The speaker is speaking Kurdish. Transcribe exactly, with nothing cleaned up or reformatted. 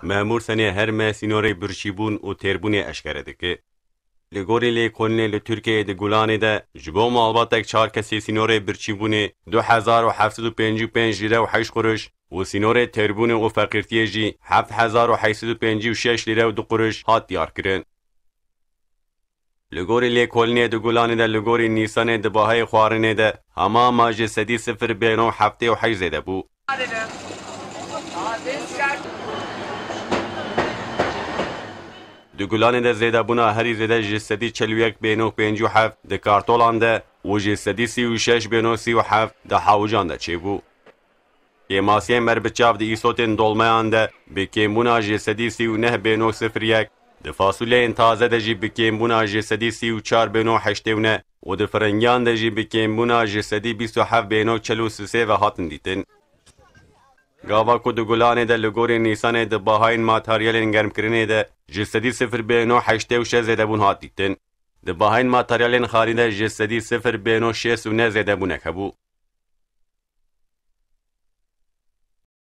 Memûr Senê Herme sînorê birçîbûn û têrbûnê eşkere dike. Li gorî lêkolînê li Tirkiyeyê di Gulanê de ji bo malbatek çar kesî sînorê birçîbûnê du hezar û heft sed û pêncî û pênc lîre û heşt quruş û sînorê têrbûnê û feqîrtiyê jî heft hezar û heşt sed û pêncî û şeş lîre û du quruş hat diyarkirin. Li gorî lêkolînê di Gulanê de li gorî Nîsanê di bahayê xwarinê de hema ma ji sedî sifir bêno heftê û heşt zêde bû. Di Gulanê de zêdebûna herî zêde ji sedî çel û yek bêno pêncî û heft di Kartolan de û ji sedî sî û şeş bêno sî û heft di Hewcan de çêbû. Kêmasiyên berbiçav di îsotên dolmeyan de bi kêmbûna ji sedî sî û neh bêno sifir yek, di fasuleyên taze de jî bi kêmbûna ji sedî sî û çar bêno heştê û neh û di firingiyan de jî bi kêmbûna ji sedî bîst û heft bêno çel û sisê ve hatin dîtin. Gava ku di Gulanê de li gorî Nîsanê di bahayên materyalên germkirinê de ji sedî sifir bêno heştê û şeş zêdebûn hat dîtin. Di bahayên materyalên xarî de ji sedî sifir bêno şêst û neh zêdebûnek hebû.